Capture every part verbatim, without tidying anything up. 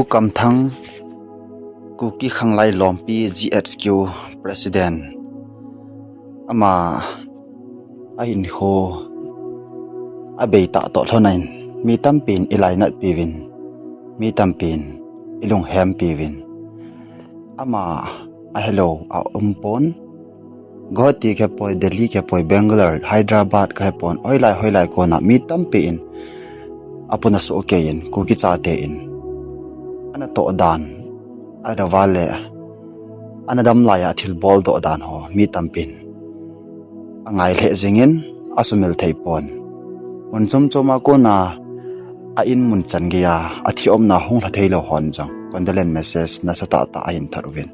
Kamthang Kuki Khanglai Lompi G H Q President ama ahinkho abeitah toh lhon in mi tampin ilainat piuvin, mi tampin ilunghem piuvin, ama ahelou aumpon. Guwahati kahepoi, Delhi kahepoi, Bangalore, Hyderabad kahepon, hoilai hoilai kona mi tampi in apuna sohkei in, Kuki chate in ana toh dan, ahilouva le ana damlai a thilbol doh dan ho mi tampin angai lheh jingin, asumil theipon. Mun chom choma kona a in mun chan geiya athi umna hung lha theilou hon jong condolence message nasatah tah ahin thot uvin.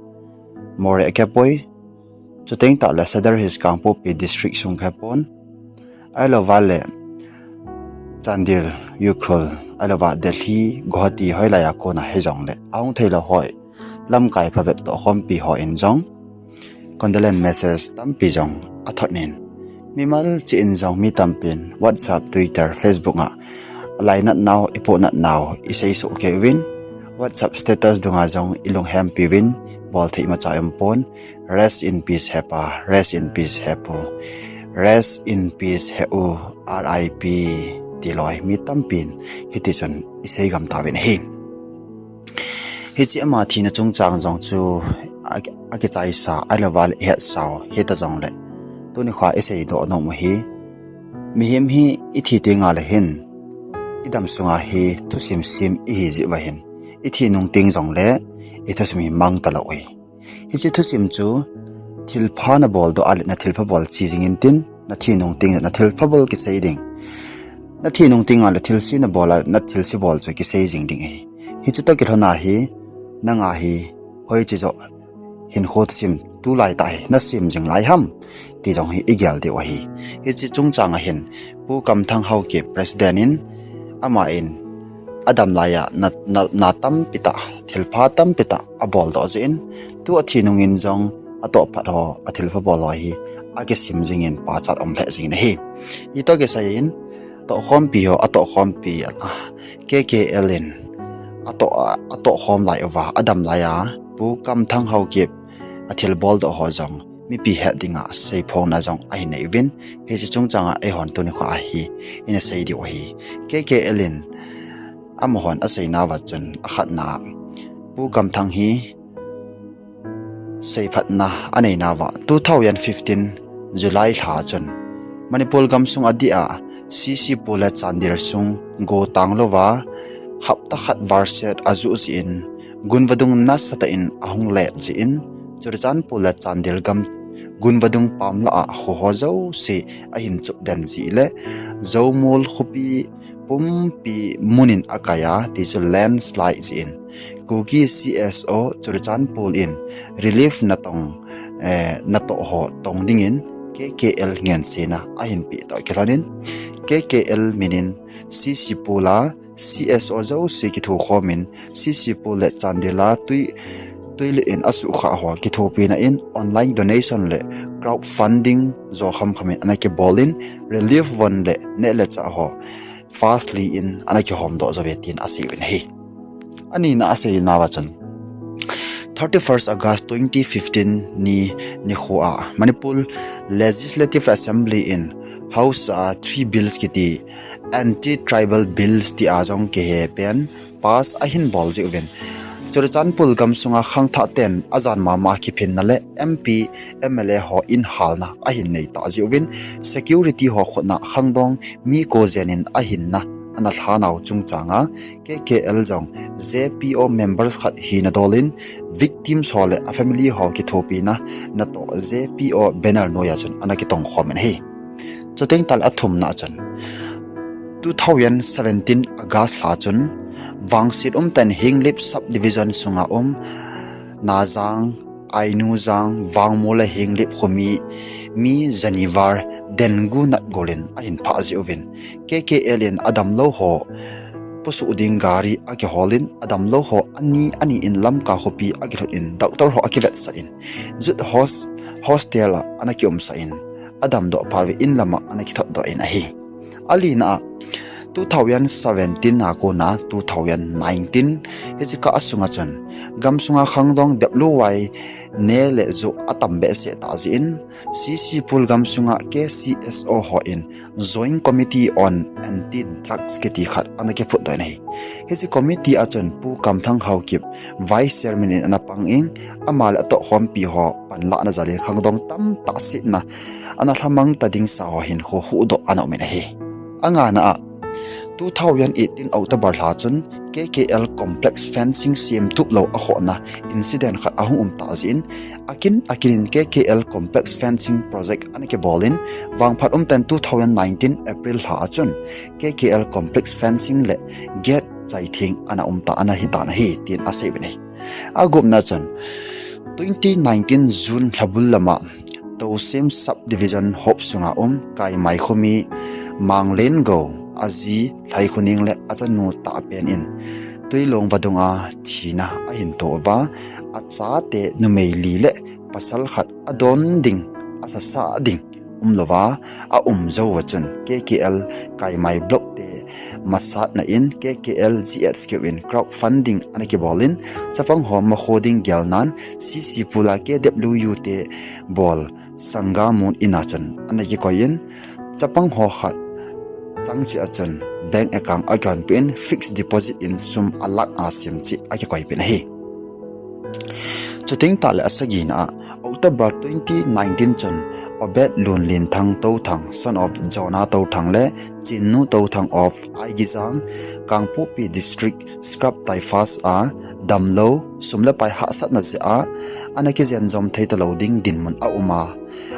Moreh kahepoi, chuteng tahle Sadar Hills Kangpokpi District sung kahepon, ahilouva le Chandel, Ukhrul, ahilouva Delhi, Guwahati hoilai a kona hijongle ahung theilou hoi, lamkai phabep tohkhompi hon jong condolence message tampi jong athot in, mimal cheh in jong mi tampin WhatsApp, Twitter, Facebook a alainat nau, ipohnat nau isei sohkei uvin, WhatsApp status dunga jong ilunghem piuvin, bolthei imacha aumpon. Rest in peace hepa, rest in peace hepu, rest in peace heu, R I P tiloi mi tampin hitichun isei gam tauvin ahi. Hiche ama thina chungchang jong chu a, akichaisa, ahilouva le ihetsau hita jongle, tuni kho iseidoh nom u hi, mihem hi ithi tengle hin idam sunga hi thusim sem ihi jeh uva hin, ithi nung teng jongle ithusim hi mang talou ahi. Hiche thusim chu thilpha naboldoh a le nathilpha bol che jing intin, nathi nung teng nathilpha bol kisei ding, nathi nung tengle thilse nabol a le nathilse bol chu kisei jing ding ahi. Hiche toh kilhona hi, nanga hi hoiche joh hinkho thusim tulaitah hi nasem jing lai ham ti jong hi igel diu ahi. Hiche chungchanga hin Pu Kamthang Haokip President in, ama in adam laiya na, na, na tampi tah, thilpha tampi tah aboldoh jeh in, tua thi nungin jong atoh phat ho, athilpha bol ho hi akisem jingin pachat um lheh jingin ahi. Hitoh kisai in, tohkhompi ho atohkhompi, K K L in atoh, atohkhom lai uva, adam laiya Pu Kamthang Haokip athilboldoh ho jong mipi het dinga seiphongna jong ahin nei uvin, hiche chungchanga eihon tuni kho a hi ina sei diu ahi. K K L in amahon aseinauva chun, akhatna, Pu Kamthang hi seiphatna aneinauva two thousand fifteen July lha chun Manipur gamsung adeh a C C Pul le Chandel sung go tanglouva hapta khat val set ajoh jeh in, gunvadung nasatah in ahung let jeh in, Churachandpur le Chandel gam gunvadung pamlah a kho ho jouse ahin chop den jeh le, Zoumol khopi pumpi mun in akai a, tichu landslide jeh in, Kuki C S O Churachandpur in relief natong, eh, natoh ho tong dingin K K L ngensena ahin peh toh kilhonin, K K L min in C C Pul a C S O jouse kithokhom in, C C Pul le Chandel a tui, tuilet in asuhkhah ho kithopina in online donation le crowdfunding jo khamkham in ana kibol in, relief von le neh le chah ho fastly in ana kihomdoh jouve tin aseiuvin ahi. Anina aseinauva chun, thirty-first August twenty fifteen ni, nikho a Manipur Legislative Assembly in House a three bills kiti, anti-tribal bills tia jong kihe pen, pass ahin bol jeh uvin, Churachandpur gamsunga khangthah ten ajan mama kiphinna le M P, M L A ho in halna ahin nei tah jeh uvin, security ho khutna khangdong mi ko jen in ahinna ana lhanau chungchanga, K K L jong J P O members khat hina dol in, victims ho le a family ho kithopina natoh J P O banner noiya chun ana kitongkhom in ahi. Chuteng tahle athumna chun, two thousand seventeen August lha chun, vangset umtah in Henglep subdivision sunga um Najang, Ainujang, Vangmol le Henglep khomi mi jani val dengue natgol in ahin phah jeh uvin, K K L in adamlou ho pusuh ding gari akihol in, adamlou ho ani ani in Lamka khopi akilhut in, doctor ho akivetsah in, youth hos-, hostel a ana kiumsah in, adamdoh phat uva in lama ana kithotdoh in ahi. Alina a, two thousand seventeen a kona two thousand nineteen, hiche kah a sunga chun gamsunga khangdong dep lou vai ne le jou atam behseh tah jeh in C C Pul gamsunga K C S O hon Joint Committee on Anti-Drugs kiti khat ana kiphutdoh in ahi. Hiche committee a chun Pu Kamthang Haokip Vice Chairman in ana pang in, ama le atohkhompi ho panlahna jal in khangdong tamtah setna ana lhamang ta ding sa ho hinkho huhdoh ana um in ahi. Angana a, two thousand eighteen October lha chun K K L Complex fencing semtup lou akhohna incident khat ahung um tah jeh in, akin akin in K K L Complex fencing project ana kibol in, vangphat umpen two thousand nineteen April lha a chun K K L Complex fencing le gate chaitheng ana um ta ana hitan ahi tin asei uvin ahi. Agupna chun twenty nineteen June lhabul lama Tousem Subdivision hop sunga um Kaimai khomi Manglengou aji Lhaikhoning le achanu tahpen in Twilong vadunga thina ahin to uva, achate numei li le pasal khat adon ding, asasa ding umlouva aum jouva chun K K L Kaimai Block te masatna in K K L G H Q in crowdfunding ana kibol in, chapang ho makho ding gelnan C C Pul a K W U te bol Sangha Mun in a chun ana kikoi in, chapang ho khat chang cheh a chun bank account akihonpeh in fixed deposit in sum a lakh nga sim cheh akikoipeh in ahi. Chuteng tahle asagina a, October twenty nineteen chun Obed Lunlinthang Touthang, son of Jonah Touthang le Chinnu Touthang of Aigijang, Kangpokpi District, Scribe Typhus a damlou, sum le pai hahsatna jeh a ana kijenjom thei talou ding dinmun aum a,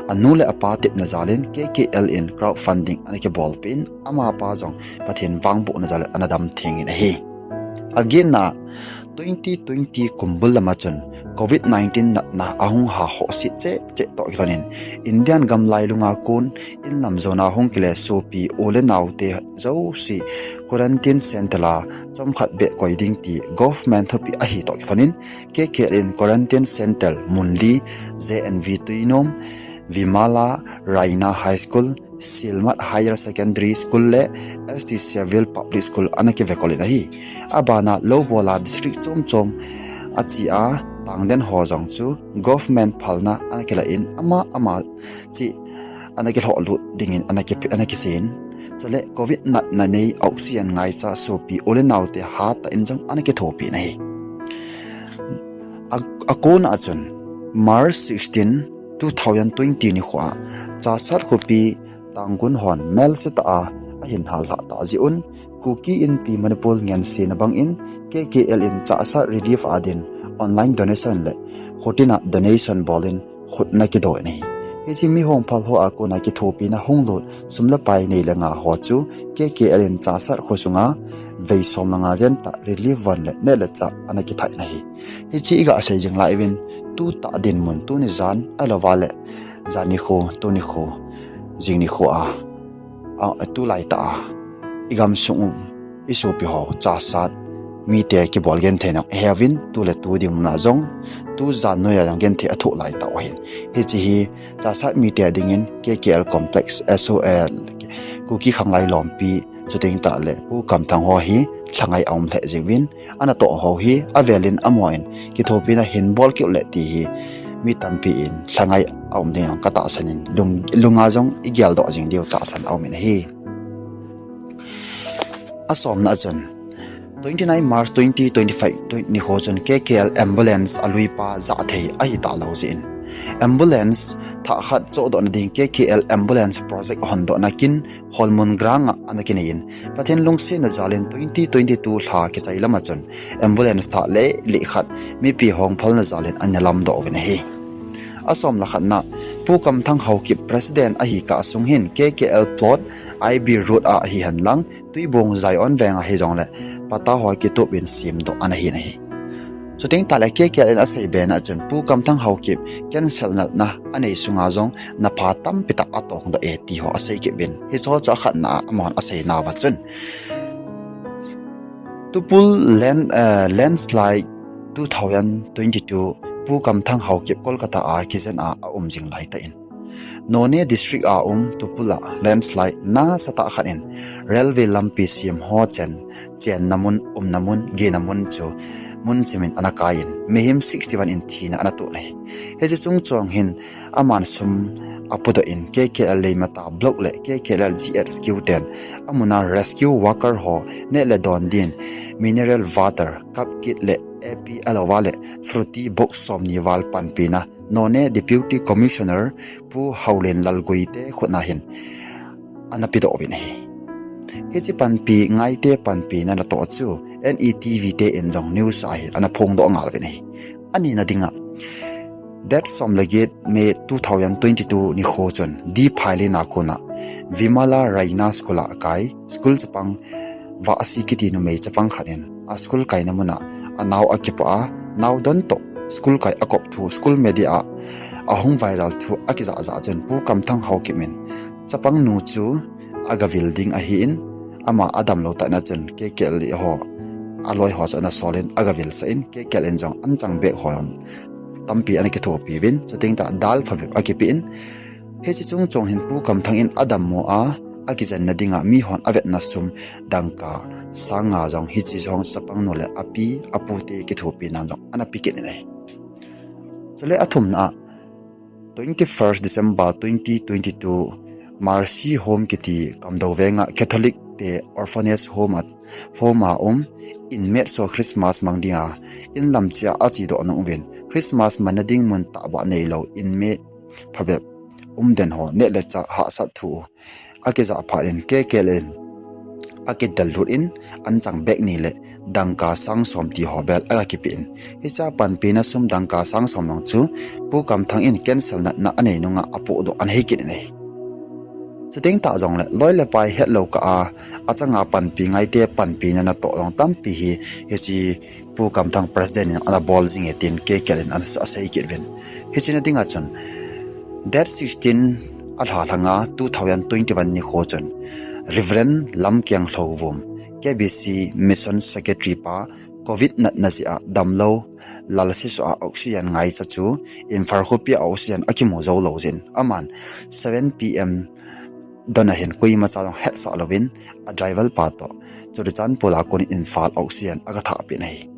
anu le apa tepna jal in K K L in crowdfunding ana kibolpeh in, amapa jong Pathen vangbohna jal in ana dam theng in ahi. Agetna, twenty twenty kumbul lama chun Covid nineteen natna ahung ha khohse cheh cheh toh kilhon in, Indian gam lailunga kon inlam jona hung kile sopi u le naote jouse quarantine centre a chomkhat beh koi ding ti government thupeh ahi toh kilhon in, K K L in quarantine centre mun li, J N V Tuinom, Vimala Raina High School, Silmat Higher Secondary School le S T Civil Public School ana kivekol in ahi. Abana lou bola district chom chom a che a tangden ho jong chu government phalna ana kilah in, ama ama cheh ana kilhoh lut dingin ana ki, ana kisei in, chule Covid natna nei oxygen ngaicha sopi u le naote hatah in jong ana kithopi in ahi. A, akona a chun March sixteen, two thousand twenty nikho a Chassad khopi Tangun hon melsetah a ahin hallhah tah jeh un, Kuki Inpi Manipur ngensena bang in K K L in Chassad relief a din online donation le khutina donation bol in khut ana kido in ahi. Hiche mi hongphal ho a kona kithopina hung lut sum le pai nei le nga ho chu K K L in Chassad khosunga vei som le nga jen tah relief von le neh le chah ana kithai in ahi. Hiche iga sei jing lai uvin, tutah dinmun tuni jan ahilouva le jan nikho, tuni kho, jing nikho a, a, tulai tah a igamsung u, isopi ho Chassad mite kibol gentheina iheuvin, tu le tu dinmun a jong, tu jan noiya jong genthei athoh lai tah u ahin. Hiche hi Chassad mite dingin K K L Complex, S O L, Kuki Khanglai Lompi, chuteng tahle Pu Kamthang ho hi lhangai aum lheh jeng uvin, anatoh ho hi avel in amahon kithopina hin bol kit u le ti hi mi tampi in lhangai aum ding jong katahsan in, lung, lunga jong igeldoh jing diu tahsan aum in ahi. Asomna a chun, twenty nine March twenty twenty five nikho chun K K L ambulance aluipa jah thei ahi talou jeh in, ambulance thah khat chohdohna ding K K L ambulance project hondohna kin Holmun ground a ana kinei in, Pathen lungsetna jal in twenty twenty two lha kichai lama chun ambulance thah lele khat mipi hongphalna jal in ana lamdoh uvin ahi. Asomle khatna, Pu Kamthang Haokip president ahi kah sung hin K K L plot I B road a hihen lang Tuibong Zion veng a hijongle patta ho kitup in semdoh ana hin ahi. Chuteng tahle K K L in asei bena chun Pu Kamthang Haokip cancel natna anei sunga jong napha tampi tah atongdoh e ti ho asei kit uvin, hicheho chu akhatna a amahon aseinauva chun, Tupul land, eh, landslide two thousand twenty two, Pu Kamthang Haokip Kolkata a kijen a aum jing laitah in, Noney district a um Tupul a landslide nasatah khat in railway lampi sem ho chen, chenna mun, umna mun, gehna mun chu mun chimin ana kai in, mihem sixty-one in thina ana toh ahi. Hiche chungchang hin aman sum apodoh in, K K L Leimata block le K K L G H Q ten amuna rescue worker ho neh le don din mineral water cup kit le A P L uva le fruity box somni val panpina Noney Deputy Commissioner Pu Haolenlal Guite khutna hin ana pedoh uvin ahi. Hiche panpi ngaite panpina natoh chu N E T V te in jong news a hin ana phongdoh ngal uvin ahi. Anina dinga, date som le get May two thousand twenty-two nikho chun D. Phailin a kona Vimala Raina School a kai school chapang Vahsi kiti numei chapang khat in a school kaina muna anao akipoh a, nao don toh school kai akop thu school media a ahung viral thu akijah jah chun Pu Kamthang Haokip in chapang nu chu agavil ding ahin, ama adamlou tah na chun K K L ho aloi ho chu ana sol in agavil sah in, K K L in jong anchang bek ho tampi ana kithopi uvin, chuteng tah dal phabep akipeh in, hiche chungchang hin Pu Kamthang in adammo a, akijenna dinga mihon avetna sum dangka sang nga jong hiche jong chapang nu le api apu te kithopi nan jong ana pe kit in ahi. Chule athumna a, twenty-first December twenty twenty-two, Mercy Home kiti Kamdou venga Catholic te orphanage home a, home a um inmate ho Christmas mang dinga inlam cheh a achedoh nung uvin, Christmas manna ding mun tahbeh neilou inmate phabep umden ho neh le chah hahsat thu akijah phat in K K L in akidel lut in anchang bek ni le dangka sang som ti ho vel akipeh in, hiche a panpina sum dangka sang som jong chu Pu Kamthang in cancer natna anei nunga apohdoh ana hi kit in ahi. Chuteng tah jongle loi le pai hetlou kah a achanga panpi ngaite panpina natoh jong tampi hi hiche Pu Kamthang president in ana bol jing e tin K K L in ana sei kit uvin. Hiche na dinga chun date sixteen alha lhanga two thousand twenty-one nikho chun Reverend Lamkeng Lhouvum, K B C Mission Secretary pa, covid natna jeh a damlou, lal sesu a oxygen ngaicha chu Imphal khopi a oxygen akimu jou lou jeh in aman seven P M don a hin koima cha jong hetsah louvin a driver pa toh Churachandpur a kon Imphal oxygen aga thah peh in ahi.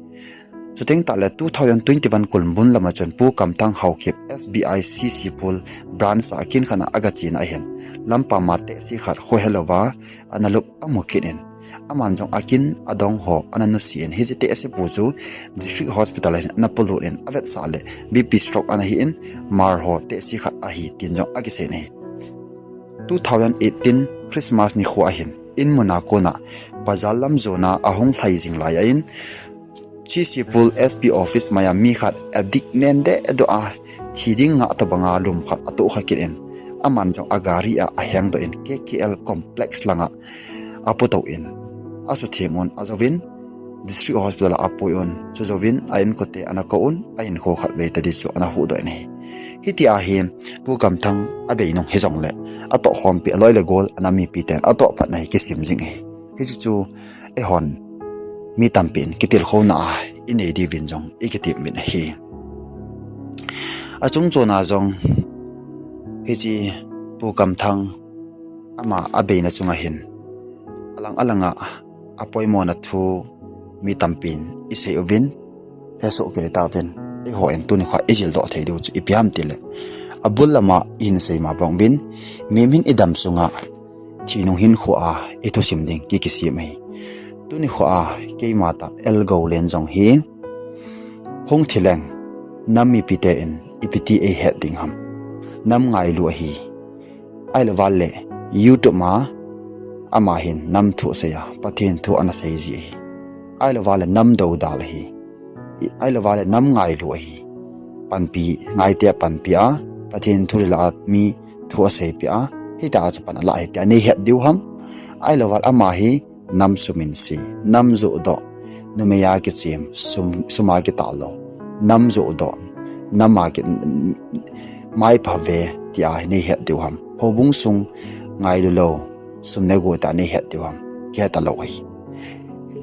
Chuteng tah le two thousand twenty-one kum bul lama chun Pu Kamthang Haokip S B I C C Pul branch a kin khat a aga chena ahin, lampam a taxi khat khohe louva ana lup amu kit in, aman jong akin adong ho ana nusi in, hiche taxi pu chu District Hospital a hin ana polut in avetsah le B P stroke ana hi in, Mar ho taxi khat ahi tin jong akisei in ahi. Two thousand eighteen Christmas nikho ahin, in muna kona bazar lam jona ahung lhai jing lai a in, C C Pul S P office maiya mi khat adik nen deh doh a, thi ding ngah tobanga lum khat atoh kha kit in, aman jong agari a ahengdoh in K K L complex langa apotou in, asutheng un ajouvin, District Hospital a apui un, chujouvin a inkote ana kou un, a inkho khatvei tadi chu ana huhdoh in ahi. Hitia hi Pu Kamthang abei nung hijongle atohkhompi aloi le gol ana mipi ten atohphatna hi kisem jing ahi. Hiche chu eihon mi tampin kitilkhouna a inei diuvin jong ikitepin ahi. Achungchona jong hiche Pu Kamthang ama abeina chunga hin alang alanga apoimona thu mi tampin isei uvin, hesoh kei tauvin, eihon tunikho a ijildoh thei diu chu ipi ham tile, abul lama ihin seima bang uvin, mihem hin idam sunga thi nung hinkho a ithusim ding ki kisem ahi. Tunikho a keima tah L Goulen jong hi hung thileng, nam mipite in ipiti eihet ding ham, nam ngailu ahi. Ahilouva le YouTube ma ama hin nam thu asei a, Pathen thu ana sei ji ahi. Ahilouva le nam doudal ahi. Ahilouva le nam ngailu ahi. Panpi ngaite panpi a, Pathen thu lila a mi thu aseipeh a, hitia chu pan alah ahi tia neihet diu ham. Ahilouva le ama hi nam suminse, nam johdoh, numei a kichem, sum, sum a kitahlou, nam johdoh, nam a ki, mai phave tia hi neihet diu ham. Houbung sung ngailu lou, sum negu tia neihet diu ham. Kihetalou ahi.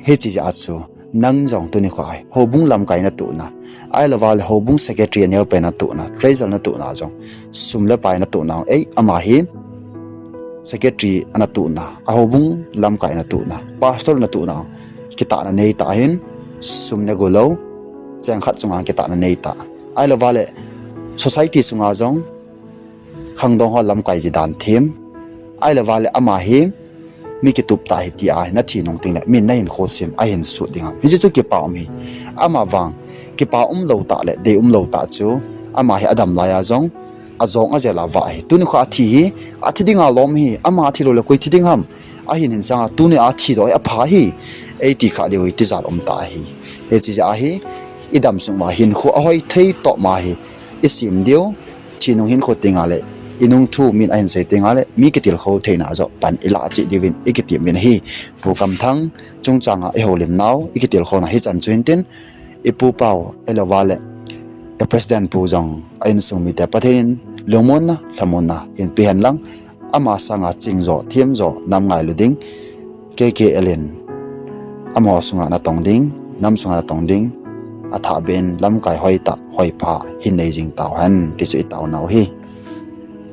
Hiche jeh a chu Nang jong tuni kho hi houbung lamkai natohna, ahilouva le houbung secretary aneopen natohna, treasurer natohna jong, sum le pai natohna, ei, ama hi secretary anatohna, a houbung lamkai natohna, pastor natohna, kitahna neitah ahin, sum ne golou, cheng khat chunga kitahna neitah. Ahilouva le society chunga jong khangdong ho lamkai ji dan them. Ahilouva le ama hi mi kitup tah ahi tia nathi nung tengle min nahinkho sem ahin sut ding ham? Hiche chu kipa um hi. Amavang kipa umlou tah le dei umlou tah chu ama hi adam laiya jong ajong ajel a vah ahi. Tuni kho athi hi, athi dinga lom hi, ama athi loule koi thi ding ham? Ahin hin sanga tuni athi doh hi apha hi, eiti kha diu hi tijat umtah ahi. Hiche jeh ahi, idam sung uva hinkho ahoi thei toh ma hi isem diu, thi nung hinkho tenga le inung thu min ahin sei tenga le mi kitilkhou theina joh pan ilah cheh diuvin ikitem uvin ahi. Pu Kamthang chungchanga ihoulimnau ikitilkhouna hichan chu hintin, ipu pau ahilouva le i president pu jong a insung mite Pathen in lungmonna, lhamonna hinpe hen lang, ama sanga chingjo, themjo, nam ngailu ding, K K L in amaho sunga natong ding, nam sunga natong ding, athahbeh in lamkai hoitah, hoipha hin nei jing tauhen, ti chu itaonau ahi.